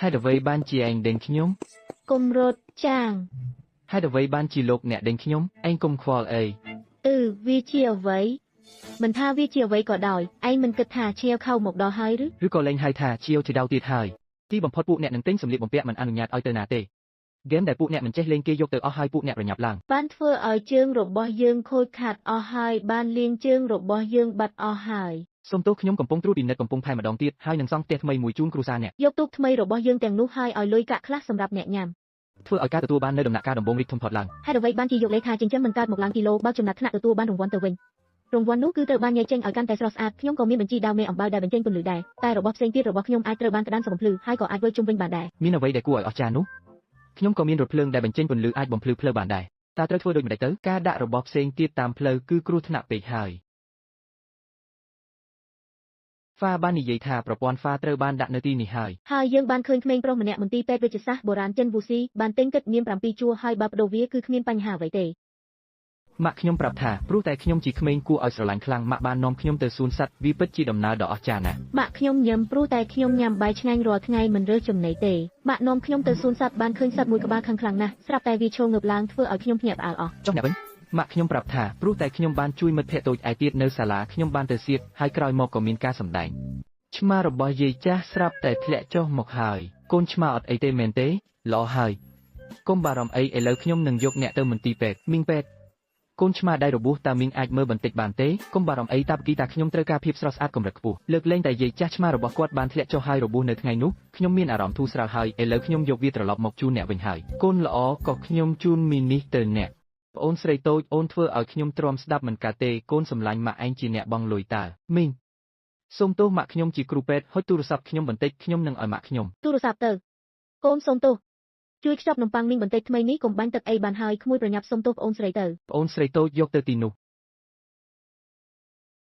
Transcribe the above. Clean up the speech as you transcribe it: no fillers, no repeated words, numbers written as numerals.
ហេតុអ្វីបានជាឯងដេញខ្ញុំ កុំរត់ចាង ហេតុអ្វីបានជាលោកអ្នកដេញខ្ញុំឯងកុំខ្វល់អី អឺវាជាអ្វីមិនថាវាជាអ្វីក៏ដោយឯងមិនគិតថាឈៀវខៅមកដល់ហើយឬ ឬក៏លែងហៅថាជាវជាដៅទៀតហើយទីបំផុតពួកអ្នកនឹងទិញសម្លៀកបំពាក់មិនអនុញ្ញាតឲ្យទៅណាទេហ្គេមដែលពួកអ្នកមិនចេះលេងគេយកទៅអស់ហើយពួកអ្នករញាប់ឡើង បានធ្វើឲ្យជើងរបស់យើងខូចខាតអស់ហើយបានលាងជើងរបស់យើងបាត់អស់ហើយ សូមទោសខ្ញុំកំពុងត្រួតពិនិត្យកំពង់ផែម្ដងទៀតហើយនឹងសង់ផ្ទះថ្មីមួយជូនគ្រួសារអ្នក យកទូកថ្មីរបស់យើងទាំងនោះហើយឲ្យលុយកាក់ខ្លះសម្រាប់អ្នកញ៉ាំ ធ្វើឲ្យការទទួលបាននៅដំណាក់កាលដំបូងរីកធំធាត់ឡើង ហេតុអ្វីបានជាយកលេខាចិញ្ចឹមមិនកើតមកឡើងគីឡូបើចំណាត់ថ្នាក់ទទួលបានរង្វាន់ទៅវិញរង្វាន់នោះគឺត្រូវបានញែកចេញឲ្យកាន់តែស្រស់ស្អាតខ្ញុំក៏មានបញ្ជីដាវមេអំបៅដែលបញ្ចេញពន្លឺដែរតែរបស់ផ្សេងទៀតរបស់ខ្ញុំអាចត្រូវបានក្តានសំភ្លឺហើយក៏អាចវិលជុំវិញបានដែរ មានអ្វីដែលគួរឲ្យអស្ចារ្យនោះខ្ញុំក៏មានរថភ្លើងដែលបញ្ចេញពន្លឺអាចបំភ្លឺផ្លូវបានដែរតើត្រូវធ្វើដូចម្តេចទៅការដាក់របស់ផ្សេងទៀតតាមផ្លូវគឺគ្រោះថ្នាក់ពេកហើយហ្វាបាននិយាយថាប្រព័ន្ធហ្វាត្រូវបានដាក់នៅទីនេះហើយ ហើយយើងបានឃើញក្មេងប្រុសម្នាក់មន្ទីរពេទ្យវេជ្ជសាស្ត្របុរាណចិនវូស៊ីបានទិញគិតមាន7ជួរហើយបើប្ដូរវាគឺគ្មានបញ្ហាអ្វីទេ ម៉ាក់ខ្ញុំប្រាប់ថាព្រោះតែខ្ញុំជាក្មេងគួរឲ្យស្រឡាញ់ខ្លាំងម៉ាក់បាននាំខ្ញុំទៅសួនសត្វវាពិតជាដំណើរដ៏អស្ចារ្យណាស់ ម៉ាក់ខ្ញុំញឹមព្រោះតែខ្ញុំញ៉ាំបាយឆ្ងាញ់រាល់ថ្ងៃមិនរើសចំណីទេម៉ាក់នាំខ្ញុំទៅសួនសត្វបានឃើញសត្វមួយក្បាលខឹងខ្លាំងណាស់ស្រាប់តែវាឈរងើបឡើងធ្វើឲ្យខ្ញុំភ្ញាក់ផ្អើលអស់ ចុះអ្នកវិញម៉ាក់ខ្ញុំប្រាប់ថាព្រោះតែខ្ញុំបានជួយមិត្តភក្តិតូចឯទៀតនៅសាលាខ្ញុំបានទៅសៀកហើយក្រោយមកក៏មានការសម្ដែងឆ្មារបស់យាយចាស់ស្រាប់តែធ្លាក់ចុះមកហើយកូនឆ្មាអត់អីទេមែនទេល្អហើយកុំបារម្ភអីឥឡូវខ្ញុំនឹងយកអ្នកទៅមន្ទីរពេទ្យមីងពេទ្យកូនឆ្មាដៃរបួសតើមីងអាចមើលបន្តិចបានទេកុំបារម្ភអីតាបគីតាខ្ញុំត្រូវការភាពស្រស់ស្អាតកម្រិតខ្ពស់លើកលែងតែយាយចាស់ឆ្មារបស់គាត់បានធ្លាក់ចុះហើយរបួសនៅថ្ងៃនោះខ្ញុំមានអារម្មណ៍ធូរស្រាលហើយឥឡូវខ្ញុំយកវាត្រឡប់មកជូនអ្នកវិញហើយកូនល្អក៏ខ្ញុំជូនមីនេះទៅអ្នកប្អូនស្រីតូចអូនធ្វើឲ្យខ្ញុំទ្រាំស្ដាប់មិនកើតទេកូនសម្លាញ់ម៉ាក់ឯងជាអ្នកបងលុយតើមីងសូមទោសម៉ាក់ខ្ញុំជាគ្រូពេទ្យហុចទូរស័ព្ទខ្ញុំបន្តិចខ្ញុំនឹងឲ្យម៉ាក់ខ្ញុំ ទូរស័ព្ទទៅកូនសូមទោសជួយខ្ចប់នំប៉័ងមីងបន្តិចថ្មីនេះកុំបាញ់ទឹកអីបានហើយក្មួយប្រញាប់សូមទោសប្អូនស្រីទៅ ប្អូនស្រីតូចយកទៅទីនោះ